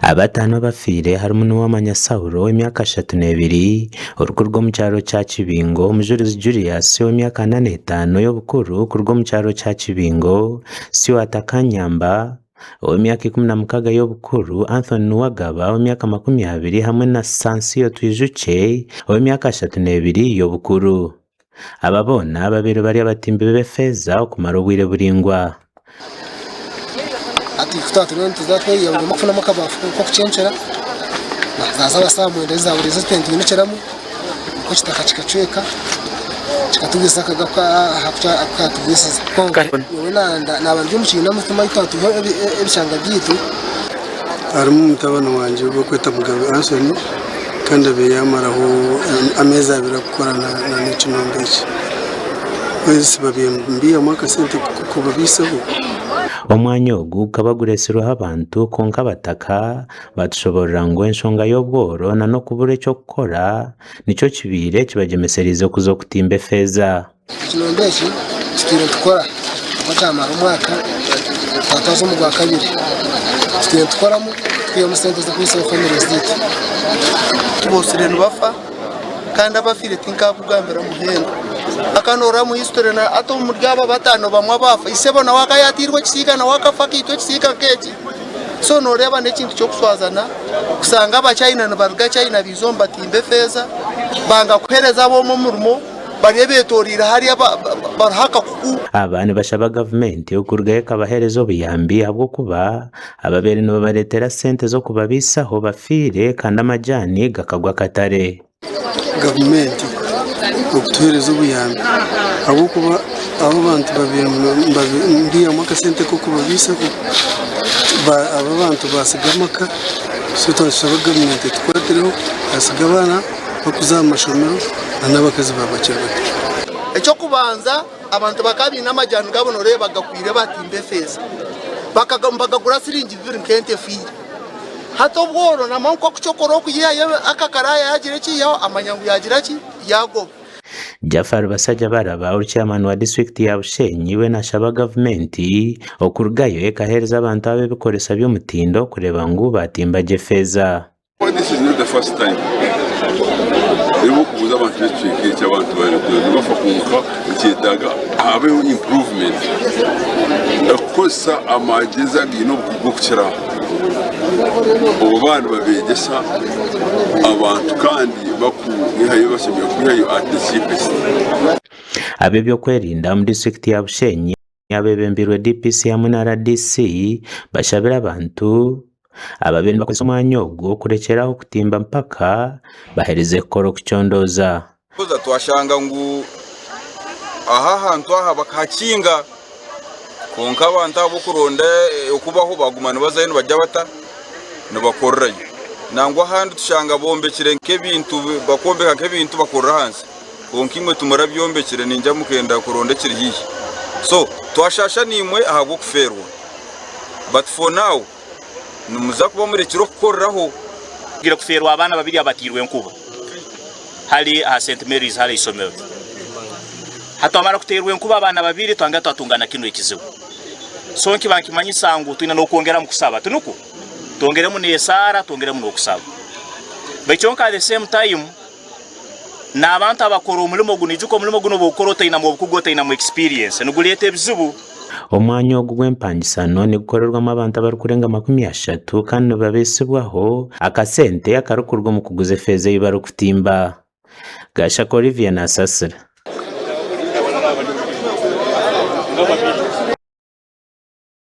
Abataano abafiire harimu Nuwamanya Saulo ow'emyaka 32 orikuruga omu kyaro kya Kibingo, Omujurizi Julius ow'emyaka 45 y'obukuru kuruga omu kyaro kya Kibingo, Stuart Kanyamba ow'emyaka 16 y'obukuru, Anthony Nuwagaba ow'emyaka 20 hamwe na Sansio Twijukye ow'emyaka 32 y'obukuru. Aba boona babaire bari abatimbi b'efeeza okumara obwire buraingwa. Hati ku twaba turiyo nituza tweyongeramu kufunamu akabafu k'okucencera, zaaza nka saaha mwenda ezi zaabura ezi twinukiramu nikwo ekitaka kikacweka kikatugwisa aku kaatugwisize. Kwonka nyowe naaba ndi omu kibiina mutima ahu twaba twiha ebishanga byaitu. Harimu mutabani wangye ou barikweta Mugabe Anthony kandi abaire yamaraho ameezi abiri arikukora n'ekinombe eki. Kwezi babaire nibaihamu akasente k'okubabaisaho. Omwanya ogu gukaba gureetsirweho abantu kwonka abataka baatushoboorora ngu enshonga y'obworo na n'okubura eky'okukora nikyo kibaire kibagyemesereize kuza okutimba efeeza. Ekinombe eki tutwire nitukora ahabw'okuba kyamara omwaka twaba twaza omu gwakabiri. Tutwire nitukoramu twihamu sente z'okubiisaho famire zaitu. Boosire nibafa kandi abafiire tinkakugambira muhendo. Aka noorora omu history na hati omuri abo abataano bamwe abaafa isebo nawe aka yateirwe ekisiika nawe akafa akaitwa ekisiika nk'eki. So nooreeba n'ekintu ky'okuswazana kushanga abachina nibaruga China baija omu batimba efeeza banga kuheereza ab'omu omurimo. Bari ebetoreire hariya bariho akakuku. Aba nibashaba gavumenti okurugayo ekabaheereza obuyambi ahabw'okuba ababaire nibabareetera sente z'okubabaisaho bafiire kandi amajaani gakagwa akatare. Gavumenti okutuheereza obuyambi ahabw'okuba abo abantu babaire nibaihamu akasente k'okubabaisaho abo abantu baatsiga amaka so twashaba gavumenti etukwatireho baatsiga abaana. Bakuza aha mashomero na n'abakazi baaba bakiri bato. Eky'okubanza abantu bakaba baine amajani gaabo noreeba gakwire batimba efeeza nibagagura siringi bibiri nk'ente efiire. Hati obworo namanya ngu kukyokora okuyihayo akakaraaya yagira eki yaihaho amanya ngu yagira ki yaagoba. Jaffar Basajjabalaba ori chairman wa disiturikiti ya Bushenyi we nashaba gavumenti okurugayo ekaheereza abantu aba ebikoresa by'omutindo kureeba ngu baatimba gye efeeza. This is not the first time erimu okubuuza abantu b'ekicweka eki abantu nibafa kwonka nikyetaaga habeho improvement okukozesa amagyezi againe obukugu okukiraho obu baaba nibabeegyesa abantu kandi barikwihayo bashemereire kwihayo at the cheapest. Ab'ebyokwerinda omu disiturikiti ya Bushenyi Abeebembeirwe DPC hamwe na rdc bashabire abantu ababaire nibakozesa omwanya ogwo kurekyera aho kutimba mpaka baherize kukora okucondooza. Twashanga ngu aha ahantu aha bakahakinga kwonka abantu ahabw'okuronda okubaho baguma nibazayo nibagya bata nibakorerayo. Nangwa ahandi tushanga bombekire nk'ebintu bakwombeka nk'ebintu bakorera ahansi. Kwonka imwe timurabyombekire, niingira mukenda kuronda ekiri haihi. So, twashaasha naimwe ahabw'okufeerwa. But for now, nimuza kuba murekire okukoreraho. Tugira kufeerwa abaana babiri abatiirwe enkuba hali aha St Mary's hali eisomero. Hati twamara kuteerwa enkuba abaana babiri twongera twatunga na kinu ekizibu. So nkiba nkimanyisa ngu twine n'okwongeramu kusaba, tinukwo? Twongeremu n'esaara, twongeremu n'okusaba. Baitu kyonka at the same time, N'abantu abakora omurimo ogu, noijuka omurimo gunu obu okukora otainamu obukugu, otainamu experience, nigureeta ebizibu. Omwanya ogu gw'empangisano nigukorerwamu abantu abarikurenga 30 kandi nibabeesibwaho akasente akarikuruga omu kuguza efeeza ei barikutimba. Gashaka Olivia naasasira.